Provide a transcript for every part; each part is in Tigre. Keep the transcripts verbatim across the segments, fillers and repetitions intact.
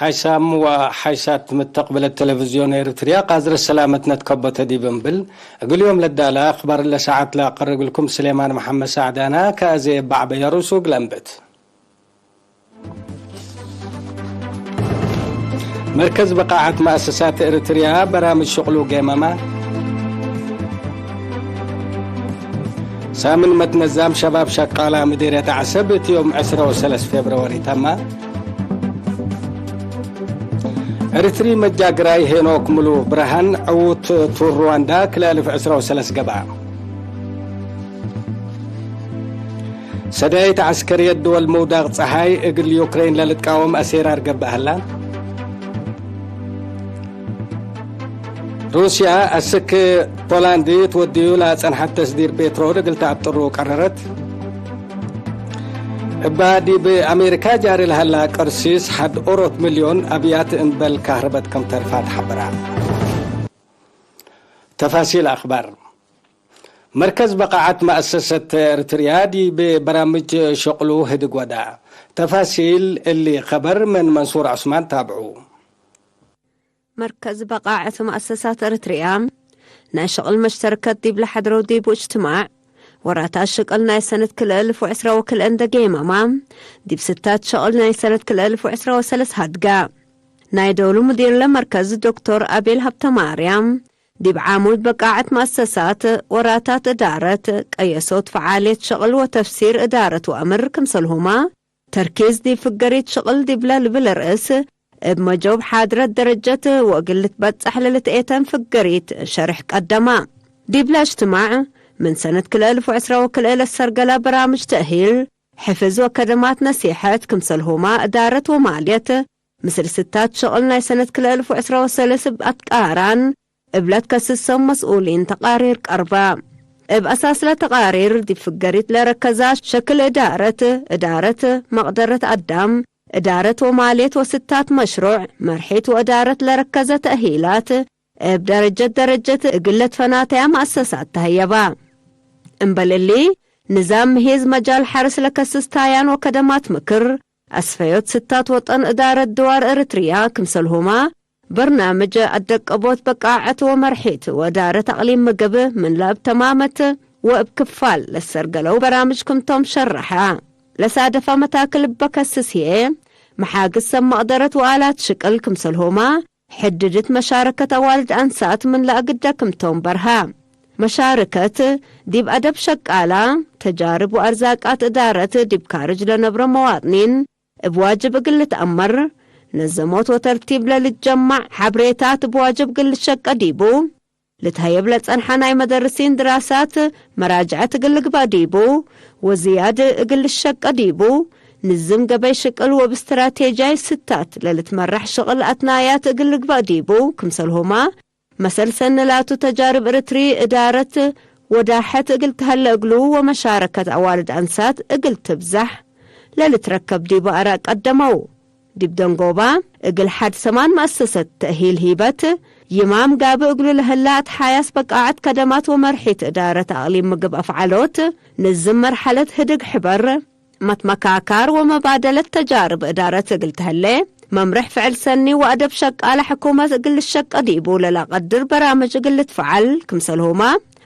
ሓይሳም ወሓይሳት ምተቅብለት ቴሌቪዝዮን ኤሪትርያ፣ ቃዝረት ሰላመትነ ትከቦተ ዲብ እምብል፣ እግል ዮም ለዳለ አክባር ለሰዓት ለአቀርብልኩም ስሌማን መሐመድ ሳዕዳና፣ ከአዜ በዕበየ ርእሱ እግል አንብት። መርከዝ በቃዐት መአሰሳት ኤሪትርያ በራምጅ ሽቅሉ ገመመ። ሳምን መትነዛም ሸባብ ሸቃላ ምዲርየት ዐሰብ እት ዮም ዕስረ ወሰለስ ፌብርዋሪ ተመ። ኤሪትሪ መጃግራይ ሄኖክ ሙሉ ብርሃን ዕዉት ቱር ሩዋንዳ ክልኤ አልፍ ዕስረ ወሰለስ ገብአ። ሰዳይት ዐስከርየት ድወል ምውዳቅ ጸሓይ እግል ዩክሬን ለልትቃወም አሴራር ገብአ ሀላ። ሩስያ አስክ ፖላንድ ትወድዩ ለጸንሐት ተስዲር ፔትሮል እግል ተአብጥሩ ቀረረት። እባ ዲብ አሜሪካ ጃሪ ለሀላ ቅርሲስ ሐድ ኦሮት ሚልዮን አብያት እምበል ካህርበት ክም ተርፋ ተሐበራ። ተፋሲል አክባር። መርከዝ በቃዐት መአሰሰት ኤሪትርያ ዲብ በራምጅ ሸቅሉ ህድግ ወዳ። ተፋሲል እሊ ከበር ምን መንሱር ዑስማን ታብዑ። መርከዝ በቃዐት መአሰሳት ኤሪትርያ፣ ናይ ሸቅል መሽተርከት ዲብ ለሐድረው ዲቡ እጅትማዕ፣ ወራታት ሸቅል ናይ ሰነት ክልኤ እልፍ ወዕስራ ወክልኤ እንደ ገይመማ፣ ዲብ ስታት ሸቅል ናይ ሰነት ክልኤ እልፍ ወዕስራ ወሰለስ ሀድጋ። ናይ ዶሉ ሙዲር ለመርከዝ ዶክቶር አቤል ሀብተማርያም፣ ዲብ ዓሙድ በቃዐት መአሰሳት፣ ወራታት እዳረት፣ ቀየሶት ፈዓልየት ሸቅል ወተፍሲር እዳረት ወአምር ክምሰልሁማ፣ ተርኪዝ ዲብ ፍገሪት ሽቅል ዲብለ ልብል ርእስ፣ እብ መጆብ ሓድረት ደረጀት ወእግል ልትበጸሕ ለልትኤተን ፍገሪት ሸርሕ ቀደማ። ዲብለ እጅትማዕ፣ ምን ሰነት ክልኤ እልፍ ወዕስራ ወክልኤ ለሰርገላ በራምጅ ተእሂል፣ ሕፍዝ ወከደማት ነሲሐት፣ ክምሰልሁማ እዳረት ወማልየት፣ ምስል ስታት ሽቅል ናይ ሰነት ክልኤ እልፍ ወዕስራ ወሰለስ እብ አትቃራን፣ እብ ለትከስሰው መስኡሊን ተቃሪር ቀርበ። እብ አሳስ ለተቃሪር፣ ዲብ ፍገሪት ለረከዛ ሸክል እዳረት፣ እዳረት መቅደረት አዳም፣ እዳረት ወማልየት ወስታት መሽሩዕ፣ መርሒት ወእዳረት ለረከዘ ተእሂላት፣ እብ ደረጀት ደረጀት እግል ለትፈናተያ መአሰሳት ተህየባ። እምበል እሊ፣ ንዛም ምሂዝ መጃል ሐርስ ለከስስ ታያን ወከደማት ምክር፣ አስፈዮት ስታት ወጠን እዳረት ድዋር ኤሪትርያ ክምሰልሁማ፣ በርናምጅ አደቀቦት በቃዐት ወመርሒት ወእዳረት አቅሊም ምግብ ምን ለእብ ተማመት ወእብ ክፋል ለሰርገለው በራምጅ ክምቶም ሸረሐ። ለሳደፈ መታክል እበ ከስስ ህዬ፣ መሓግዝ ሰብ መቅደረት ወአላት ሽቅል ክምሰልሁማ፣ ሕድድት መሻረከት አዋልድ አንሳት ምን ለአግደ ክምቶም በርሀ። መሻርከት ዲብ አደብ ሸቃላ፣ ተጃርብ ወአርዛቃት እዳረት ዲብ ካርጅ ለነብረ መዋጥኒን እብ ዋጅብ እግል ልትአመር፣ ነዘሞት ወተርቲብ ለልትጀማዕ ሐብሬታት እብ ዋጅብ እግል ልትሸቀ ዲቡ፣ ልትሀየብ ለጸንሐ ናይ መደርሲን ድራሳት መራጅዐት እግል ልግበእ ዲቡ፣ ወዝያድ እግል ልሸቀ ዲቡ፣ ንዝም ገበይ ሽቅል ወእብ እስትራቴጃይ ስታት ለልትመራሕ ሽቅል አትናያት እግል ልግበእ ዲቡ፣ ክምሰልሁማ መሰል ሰኒ ላቱ ተጃርብ እርትሪ እዳረት ወዳሐት እግል ተሀለ እግሉ ወመሻረከት አዋልድ አንሳት እግል ትብዛሕ ለልትረከብ ዲቡ አራእ ቀደመው። ዲብ ደንጎባ እግል ሐድ ሰማን መአሰሰት ተእሂል ሂበት፣ ይማም ጋብእ እግሉ ለህላ አትሓያስ በቃዐት ከደማት ወመርሒት እዳረት አቅሊም ምግብ አፍዓሎት፣ ንዝም መርሐለት ህድግ ሕበር፣ መትመካካር ወመባደለት ተጃርብ እዳረት እግል ተህሌ፣ መምርሕ ፍዕል ሰኒ ወአደብ ሸቃለ ሕኩመት እግል ልሸቀ ዲቡ ለለቀድር በራምጅ እግል ልትፈዐል፣ ክምሰልሁመ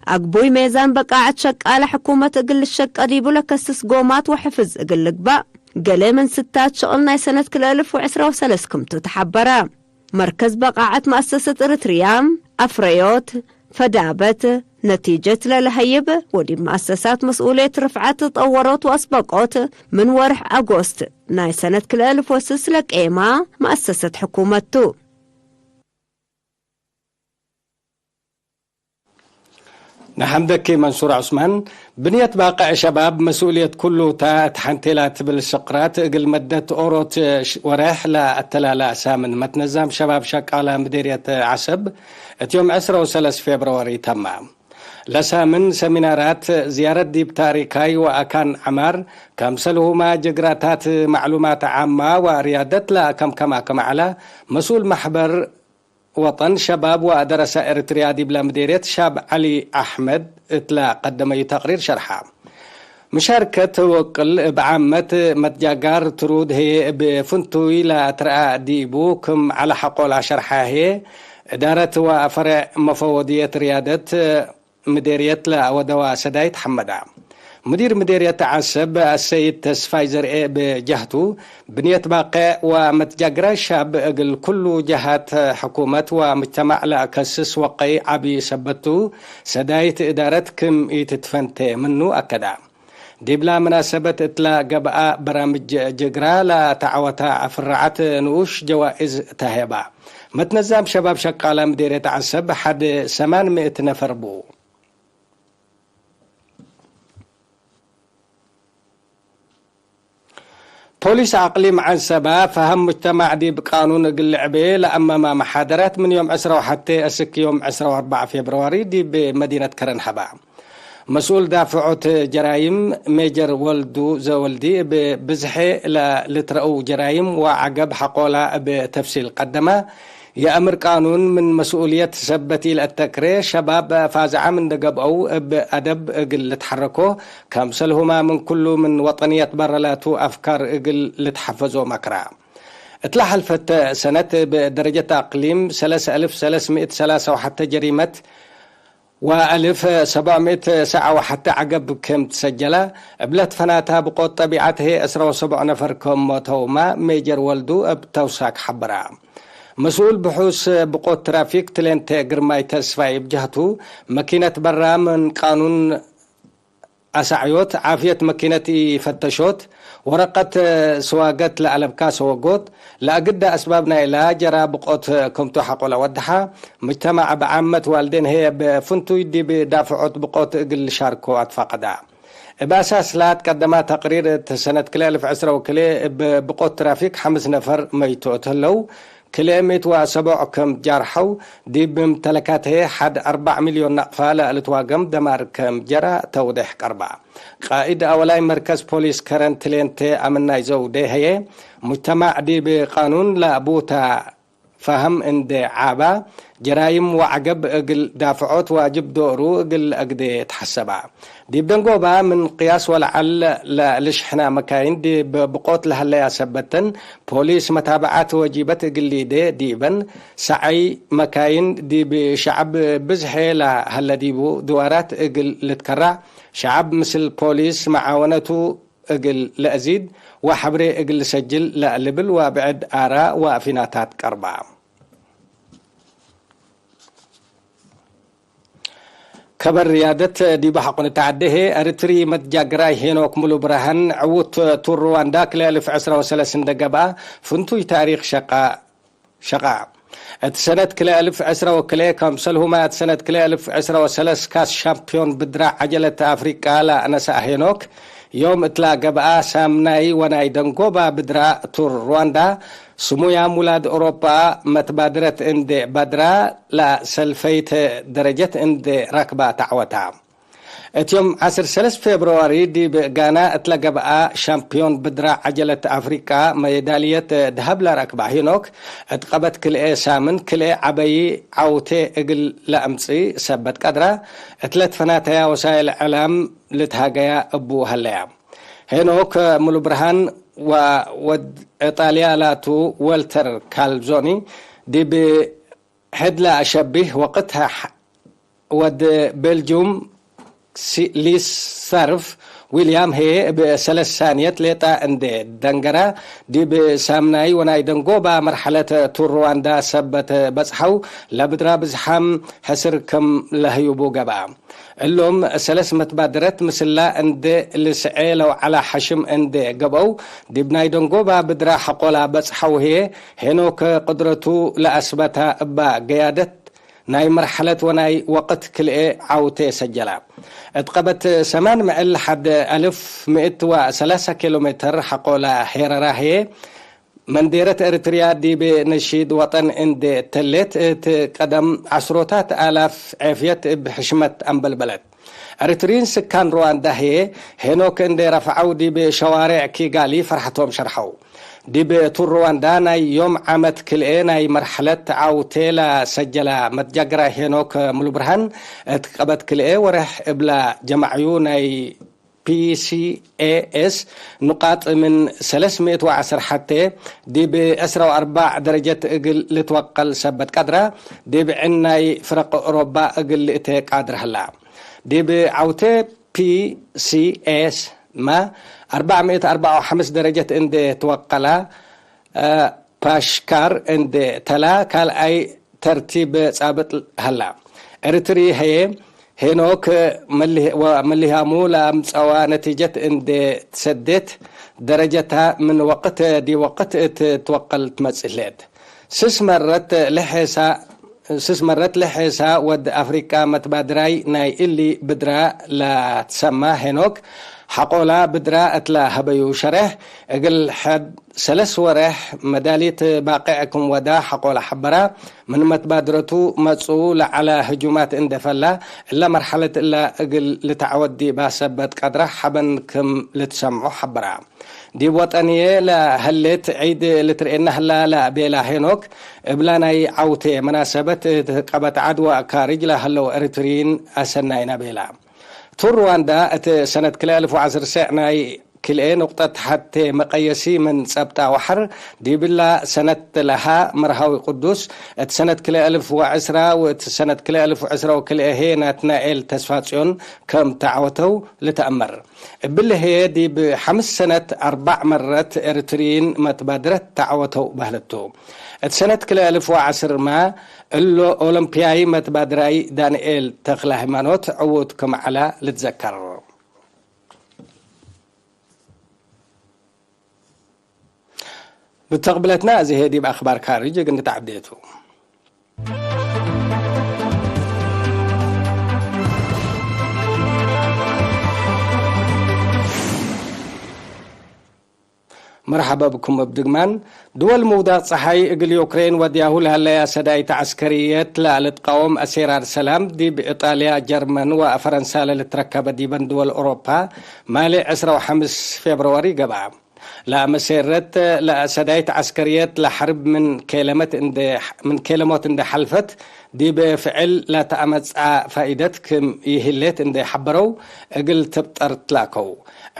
አግቡይ ሜዛን በቃዐት ሸቃለ ሕኩመት እግል ልሸቀ ዲቡ ለከስስ ጎማት ወሕፍዝ እግል ልግበእ፣ ገሌ ምን ስታት ሽቅል ናይ ሰነት ክልኤ እልፍ ወዕስራ ወሰለስ ክምቱ ተሐበረ። መርከዝ በቃዐት መአሰሰት እርትርያ፣ አፍረዮት፣ ፈዳበት፣ ነቲጀት ለለሀይብ ወዲብ መአሰሳት መስኡልየት ርፍዐት ጠወሮት ወአስበቆት፣ ምን ወርሕ አጎስት ናይ ሰነት ክልኤ እልፍ ወስስ ለቄማ መአሰሰት ሕኩመት ቱ። ነሐምደኪ መንሱር ዑስማን። ብንየት ባቅዕ ሸባብ መስኡልየት ኩሉ ታ እት ሐንቴላ ትብል ስቅራት እግል መደት ኦሮት ወሬሕ ለአተላላ ሳምን መትነዛም ሸባብ ሸቃላ ምዴርየት ዐሰብ እት ዮም ዕስራ ወሰለስ ፌብርዋሪ ተማ። ለሳምን ሰሚናራት፣ ዝያረት ዲብ ታሪካይ ወአካን ዐማር፣ ከምሰልሁማ ጅግራታት፣ ማዕሉማት ዓማ ወርያደት ለአከምከማ ክም ዐለ መስኡል መሕበር ወጠን ሸባብ ወአደረሰ ኤሪትርያ ዲብለ ምዴርየት ሻብ ዐሊ አሕመድ እትለ ቀደመዩ ተቅሪር ሸርሐ። ምሻርከት ወቅል እብ ዓመት መትጃጋር ትሩድ ህዬ እብ ፍንቱይ ለአትረአ ዲቡ፣ ክም ዐለ ሐቆ ለአሸርሐ ህዬ፣ እዳረት ወፈሬዕ መፈወድየት ርያደት ምዴርየት ለአወደዋ ሰዳይት ሐመዳ። ምዲር ምዴርየት ዐሰብ አሰይድ ተስፋይ ዘርኤ እብ ጀህቱ፣ ብንየት ባቄዕ ወመትጃግራይ ሻብ እግል ኩሉ ጀሃት ሕኩመት ወምጅተማዕ ለአከስስ ወቀይ ዐቢ ሰበት ቱ፣ ሰዳይት እዳረት ክም ኢትትፈንቴ ምኑ አከዳ። ዲብላ መናሰበት እትላ ገብአ በራምጅ ጅግራ ለተዐወታ አፍራዐት ንኡሽ ጀዋእዝ ተሄባ። መትነዛም ሸባብ ሸቃላ ምዴርየት ዐሰብ ሐድ ሰማን ምእት ነፈር ቡ። ፖሊስ አቅሊም ዐንሰበ፣ ፈሀም ሙጅተማዕ ዲብ ቃኑን እግል ልዕቤ ለአመማ መሓደራት ምን ዮም ዕስራ ወሐቴ እስክ ዮም ዕስራ ወአርበዕ ፌብርዋሪ ዲብ መዲነት ከረን ሀባ። መስኡል ዳፍዖት ጀራይም ሜጀር ወልዱ ዘወልዲ እብ ብዝሔ ለልትረአው ጀራይም ወዐገብ ሐቆላ እብ ተፍሲል ቀደመ። የአምር ቃኑን ምን መስኡልየት ሰበት ኢለአተክሬ፣ ሸባብ ፋዝዓም እንደ ገብአው እብ አደብ እግል ልትሐረኮ፣ ከምሰልሁማ ምን ኩሉ ምን ወጠንየት በረ ላቱ አፍካር እግል ልትሐፈዞ መክራ። እትለ ሐልፈት ሰነት እብ ደረጀት አቅሊም ሰለስ አልፍ ሰለስ ምእት ሰላሳ ወሐተ ጀሪመት ወአልፍ ሰብዕ ምእት ሰዓ ወሐተ ዐገብ ክም ትሰጀለ። እብለ ትፈናታ ብቆት ጠቢዐት ህዬ ዕስራ ወሰብዕ ነፈር ክም ሞተውማ ሜጀር ወልዱ እብ ተውሳክ ሐበራ። መስኡል ብሑስ ብቆት ትራፊክ ትሌንቴ ግርማይ ተስፋይ እብ ጀህቱ፣ መኪነት በራ ምን ቃኑን አሳዕዮት፣ ዓፍየት መኪነት ኢፈተሾት፣ ወረቀት ስዋገት ለአለብካ ሰወጎት፣ ለአግደ አስባብ ናይላ ጀራ ብቆት ክምቱ ሐቆ ለወድሐ፣ ምጅተማዕ እብ ዓመት ዋልዴን ህዬ እብ ፍንቱይ ዲብ ዳፍዖት ብቆት እግል ልሻርኮ አትፋቀዳ። እብ አሳስ ለአትቀደማ ተቅሪር እት ሰነት ክልኤ አልፍ ዕስራ ወክልኤ እብ ብቆት ትራፊክ ሐምስ ነፈር መይቶ እት ህለው፣ ክልኤ ምእት ወሰቦዕ ክም ጃርሐው፣ ዲብ ምምተለካት ህዬ ሐድ አርበዕ ሚልዮን ናቅፋ ለልትዋገም ደማር ክም ጀረ ተውዴሕ ቀርባ። ቃእድ አወላይ መርከዝ ፖሊስ ከረን ትሌንቴ አምናይ ዘውዴ ህዬ፣ ሙጅተማዕ ዲብ ቃኑን ለአቡታ ፈሀም እንዴ ዓባ፣ ጀራይም ወዐገብ እግል ዳፍዖት ዋጅብ ዶሩ እግል ለአግዴ ተሐሰባ። ዲብ ደንጎባ ምን ቅያስ ወለዐል ለልሽሕና መካይን ዲብ ብቆት ለሀለያ ሰበተን፣ ፖሊስ መታብዐት ወጂበት እግል ሊዴ ዲበን፣ ሰዐይ መካይን ዲብ ሸዐብ ብዝሔ ለሀለ ዲቡ ድዋራት እግል ልትከራዕ፣ ሸዐብ ምስል ፖሊስ መዓወነቱ እግል ለአዚድ ወሐብሬ እግል ልሰጅል ለልብል ወብዕድ አራ ወፊናታት ቀርባ። ከበር ርያደት ዲብ ሐቆ ንትዐዴ ህዬ፣ ኤሪትሪ መትጃግራይ ሄኖክ ሙሉ ብርሃን ዕዉት ቱር ሩዋንዳ ክልኤ አልፍ ዕስራ ወሰለስ እንደ ገብአ፣ ፍንቱይ ታሪክ ሸቃ ሸቃ። እት ሰነት ክልኤ አልፍ ዕስራ ወክልኤ፣ ከምሰልሁመ እት ሰነት ክልኤ አልፍ ዕስራ ወሰለስ ካስ ሻምፕዮን ብድራዕ ዐጀለት አፍሪቃ ለአነሰአ ሄኖክ፣ ዮም እትላ ገብአ ሳምናይ ወናይ ደንጎባ ብድራዕ ቱር ሩዋንዳ፣ ስሙያም ውላድ ኦሮፓ መትባድረት እንዴ ባድራ፣ ለሰልፈይተ ደረጀት እንዴ ረክባ ተዐወታ። እት ዮም ዐስር ሰለስ ፌብርዋሪ ዲብ ጋና እት ለገብአ ሻምፕዮን ብድራዕ ዐጀለት አፍሪቃ መዳልየት ደሀብ ለረክባ ሄኖክ፣ እት ቀበት ክልኤ ሳምን ክልኤ ዐበዪ ዐውቴ እግል ለአምጽእ ሰበት ቀድራ፣ እት ለትፈናተያ ወሳይል እዕላም ልትሃገያ እቡ ሀለያ። ሄኖክ ሙሉብርሃን ወወድ እጣልያ ላቱ ወልተር ካልዞኒ ዲብ ሕድ ለአሸቢህ ወቅት ወድ ቤልጁም ሲ-፣ ሊሰርፍ ዊልያም ህዬ እብ ሰለስ ሳንየት ሌጣ እንዴ ደንገራ፣ ዲብ ሳምናይ ወናይ ደንጎባ መርሐለት ቱር ሩዋንዳ ሰበት በጽሐው፣ ለብድራ ብዝሓም ሕስር ክም ለህዩቡ ገብአ። እሎም ሰለስ መትባድረት ምስላ እንዴ ልስዔ ለውዐላ ሐሽም እንዴ ገብአው፣ ዲብ ናይ ደንጎባ ብድራ ሐቆላ በጽሐው ህዬ፣ ሄኖክ ቅድረቱ ለአስበታ እባ ገያደት ናይ መርሐለት ወናይ ወቅት ክልኤ ዐውቴ ሰጀላ። እት ቀበት ሰማን ምዕል ሐድ አልፍ ምእት ወሰላሳ ኪሎ ሜትር ሐቆለ ሄረራ ህዬ፣ መንዴረት ኤሪትርያ ዲብ ነሺድ ወጠን እንዴ ተሌት፣ እት ቀደም ዐስሮታት አላፍ ዔፍየት እብ ሕሽመት አንበልበለት። ኤሪትርዪን ስካን ሩዋንዳ ህዬ፣ ሄኖክ እንዴ ረፍዐው ዲብ ሸዋሬዕ ኪጋሊ ፈርሐቶም ሸርሐው። ዲብ ቱር ሩዋንዳ ናይ ዮም ዓመት ክልኤ ናይ መርሐለት ዐውቴ ለሰጀላ መትጃግራይ ሄኖክ ሙሉብርሃን፣ እት ቀበት ክልኤ ወሬሕ እብላ ጀማዕዩ ናይ ፒ ሲ ኤ ኤስ ኑቃጥ ምን ሰለስ ምእት ወዐስር ሐቴ ዲብ ዕስራ ወአርባዕ ደረጀት እግል ልትወቀል ሰበት ቀድራ፣ ዲብ ዕን ናይ ፍረቅ ኦሮባ እግል ልእቴ ቃድር ሀላ። ዲብ ዐውቴ ፒ ሲ ኤስ ማ አርባዕ ምእት አርባዕ ወሐምስ ደረጀት እንዴ ትወቀላ፣ ፓሽካር እንዴ ተላ ካልኣይ ተርቲብ ጻብጥ ሀላ። ኤሪትሪ ህዬ ሄኖክ መሊህ-፣ ወመሊሃሙ ለአምጸዋ ነቲጀት እንዴ ትሰዴት፣ ደረጀታ ምን ወቅት ዲብ ወቅት እት ትወቀል ትመጽእ ህሌት። ስስ መረት ለሔሳ-፣ ስስ መረት ለሔሳ ወድ አፍሪቃ መትባድራይ ናይ እሊ ብድራ ለትሰማ ሄኖክ፣ ሐቆላ ብድራ እትለ ሀበዩ ሸሬሕ፣ እግል ሐድ ሰለስ ወሬሕ መዳሊት ባቄዕ ክም ወዳ ሐቆለ ሐበራ። ምን መትባድረቱ መጽኡ ለዐለ ህጁማት እንዴ ፈላ፣ እለ መርሐለት እለ እግል ልትዐወት ዲባ ሰበት ቀድረ ሐበን ክም ልትሰምዖ ሐበራ። ዲብ ወጠንዬ ለሀሌት ዒድ ልትርኤና ህላ ለቤላ ሄኖክ፣ እብላ ናይ ዐውቴ መናሰበት እት ቀበት ዐድ ወካርጅ ለሀለው ኤሪትርይን አሰናይና ቤላ። ቱ ሩዋንዳ እት ሰነት ክልኤ አልፍ ወዐስር ሴዕ ናይ ክልኤ ንቁጠት ሐቴ መቀየሲ ምን ጸብጣ ወሐር ዲብላ ሰነት ለሃ መርሃዊ ቅዱስ፣ እት ሰነት ክልኤ አልፍ ወዐስራ ወእት ሰነት ክልኤ አልፍ ወዐስራ ወክልኤ ህዬ ናትናኤል ተስፋጽዮን ከም ተዐወተው ልትአመር። እብሊ ህዬ ዲብ ሐምስ ሰነት አርባዕ መረት ኤሪትርይን መትባድረት ተዐወተው በህለት ቱ። እት ሰነት ክልኤ አልፍ ወዐስር ማ እሎ ኦሎምፕያይ መትባድራይ ዳንኤል ተክለ ሃይማኖት ዕዉት ክም ዐላ ልትዘከር። ብተቅብለትና እዚ ህዬ ዲብ አክባር ካርጅ እግል ንትዐዴ ቱ። መርሐበ ብኩም እብ ድግማን። ድወል ምውዳቅ ጸሓይ እግል ዩክሬን ወድያሁ ለሀለያ ሰዳይት ዐስከርየት ለልትቃወም አሴራር ሰላም ዲብ ኢጣልያ፣ ጀርመን ወፈረንሳ ለልትረከበ ዲበን ድወል ኦሮፓ ማሌ ዕስራ ወሐምስ ፌብርዋሪ ገብአ። ለአመሴረት ለሰዳይት ዐስከርየት ለሐርብ ምን ኬለመት እንዴ፣ ምን ኬለሞት እንዴ ሐልፈት ዲብ ፍዕል ለተአመጽአ ፋኢደት ክም ይህሌት እንዴ ሐበረው፣ እግል ትብጠር ትላከው።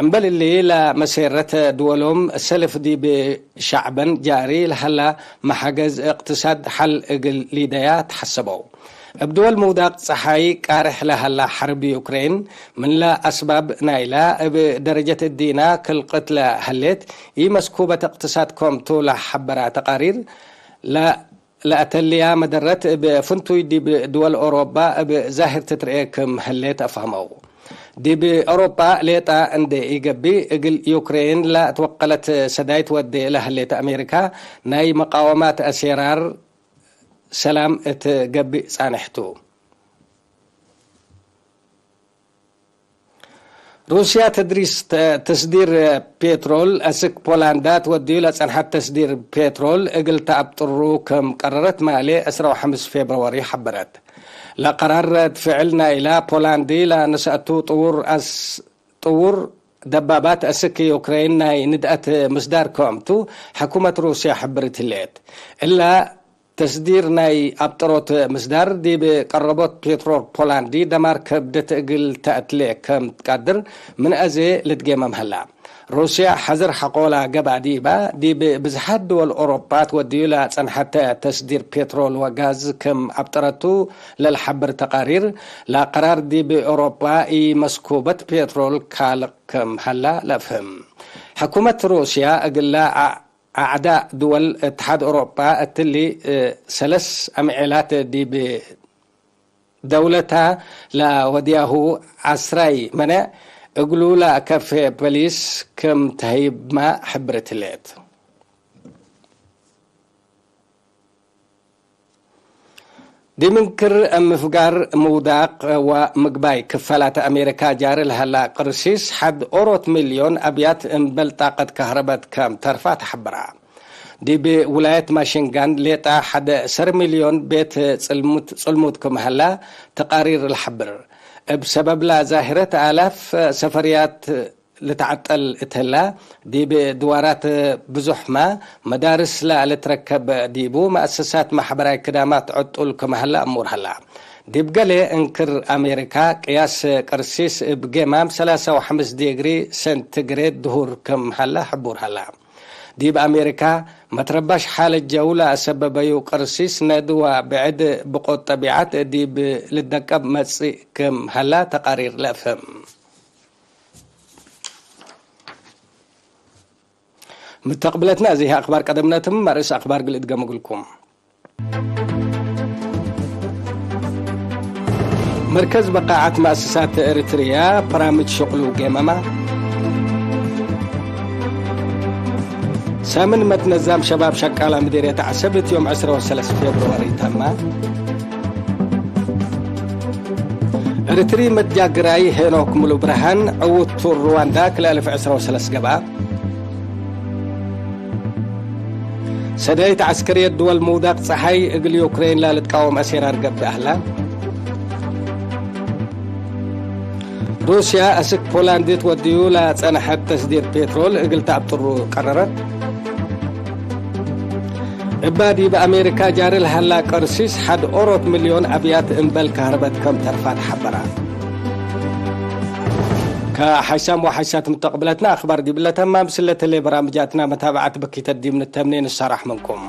እምበል እሊ፣ ለመሴረት ድወሎም ሰልፍ ዲብ ሸዕበን ጃሪ ለሀላ መሐገዝ እቅትሳድ ሐል እግል ሊደያ ተሐሰበው። እብ ድወል ምውዳቅ ጸሓይ ቃርሕ ለሀላ ሐርብ ዩክሬን፣ ምንለ አስባብ ናይላ እብ ደረጀት እዲና ክልቅት ለሀሌት ኢመስኩበት እቅትሳድ ኮምቱ ለሐበራ ተቃሪር፣ ለ-፣ ለአተልያ መደረት እብ ፍንቱይ ዲብ ድወል ኦሮባ እብ ዛህር ትትርኤ ክም ህሌት አፍሀመው። ዲብ ኦሮባ ሌጣ እንዴ ኢገብእ፣ እግል ዩክሬን ለአትወቀለት ሰዳይት ወዴ ለህሌት አሜሪካ፣ ናይ መቃወማት አሴራር ሰላም እት ገብእ ጻንሕ ቱ። ሩስያ ተድሪስ ተ-፣ ተስዲር ፔትሮል አስክ ፖላንዳ ትወድዩ ለጸንሐት ተስዲር ፔትሮል እግል ተአብጥሩ ክም ቀረረት ማሌ ዕስራ ወሐምስ ፌብርዋሪ ሐበረት። ለቀራር ረድ ፍዕል ናይላ ፖላንዲ ለነሰአቱ ጥውር አስ-፣ ጥውር ደባባት አስክ ዩክሬን ናይ ንድአት ምስዳር ክምቱ ሕኩመት ሩስያ ሕብርት ህሌት። እላ ተስዲር ናይ አብጠሮት ምስዳር ዲብ ቀረቦት ፔትሮል ፖላንዲ ደማር ከብደት እግል ተአትሌ ከም ትቃድር ምን አዜ ልትጌመም ሀላ። ሩስያ ሐዘር ሐቆላ ገብአ ዲባ፣ ዲብ ብዝሓት ድወል ኦሮፓ ትወድዩ ለጸንሐተ ተስዲር ፔትሮል ወጋዝ ክም አብጠረቱ ለልሐብር ተቃሪር፣ ለቀራር ዲብ ኦሮፓ ኢመስኩበት ፔትሮል ካልቅ ክም ሀላ ለአፍህም። ሕኩመት ሩስያ እግለ አ-፣ አዕዳእ ድወል እትሓድ ኦሮጳ እትሊ፣ እ፣ ሰለስ አምዔላት ዲብ ደውለታ ለወድያሁ ዐስራይ መነ እግሉ ለአከፌ ፖሊስ ክም ተህይብማ ሕብርት ህሌት። ዲብ እንክር ምፍጋር ምውዳቅ ወምግባይ ክፈላት አሜሪካ ጃሪ ለሀላ ቅርሲስ ሐድ ኦሮት ሚልዮን አብያት እምበል ጣቀት ከህረበት ከም ተርፋ ተሐብራ። ዲብ ውላየት ማሽንጋን ሌጣ ሐደ ሰር ሚልዮን ቤት ጽልሙት፣ ጽልሙት ክም ሀላ ተቃሪር ለሐብር። እብ ሰበብላ ዛሂረት አላፍ ሰፈርያት ልትዐጠል እት ህላ፣ ዲብ ድዋራት ብዙሕማ መዳርስ ለልትረከብ ዲቡ መአሰሳት ማሕበራይ ክዳማት ዕጡል ክም ሀላ እሙር ሀላ። ዲብ ገሌ እንክር አሜሪካ፣ ቅያስ ቅርሲስ እብ ጌማም ሰላሳ ወሐምስ ዲግሪ ሰንቲግሬድ ድሁር ክም ሀለ ሕቡር ሀላ። ዲብ አሜሪካ፣ መትረባሽ ሓለት ጀው ለአሰበበዩ ቅርሲስ ነድዋ ብዕድ ብቆት ጠቢዐት ዲብ ልደቀብ መጽእ ክም ሀላ ተቃሪር ለአፍህም። ምተቅብለትነ አዜሀ አክባር ቀደምነትም፣ መርእስ አክባር ግል እድገም እግልኩም። መርከዝ በቃዓት መአሰሳት ኤሪትርያ በራምጅ ሸቅሉ ጌመማ። ሳምን መትነዛም ሸባብ ሸቃላ ምዴርየት ዐሰብ እት ዮም ዕስራ ወሰለስ ፌብርዋሪ ተማ። ኤሪትሪ መትጃግራይ ሄኖክ ሙሉ ብርሃን ዕውቱ ሩዋንዳ ክልአልፍ ዕስራ ወሰለስ ገብአ። ሰዳይት ዐስከርየት ድወል ምውዳቅ ጸሓይ እግል ዩክሬን ለልትቃወም አሴራር ገብእ ሀላ። ሩስያ አስክ ፖላንድ ትወድዩ ለጸንሐት ተስዲር ፔትሮል እግል ተአብጥሩ ቀረረት። እባ ዲብ አሜሪካ ጃሪ ለሀላ ቀርሲስ ሐድ ኦሮት ሚልዮን አብያት እምበል ከህርበት ከም ተርፋ ተሐበራ። ከሐይሳም ወሐይሳት ምተቅብለትና አክባር ዲብለ ተማም፣ ስለተሌ በራምጃትና መታብዐት በኪተት ዲብ ንተምኔ ንሰራሕ ምንኩም።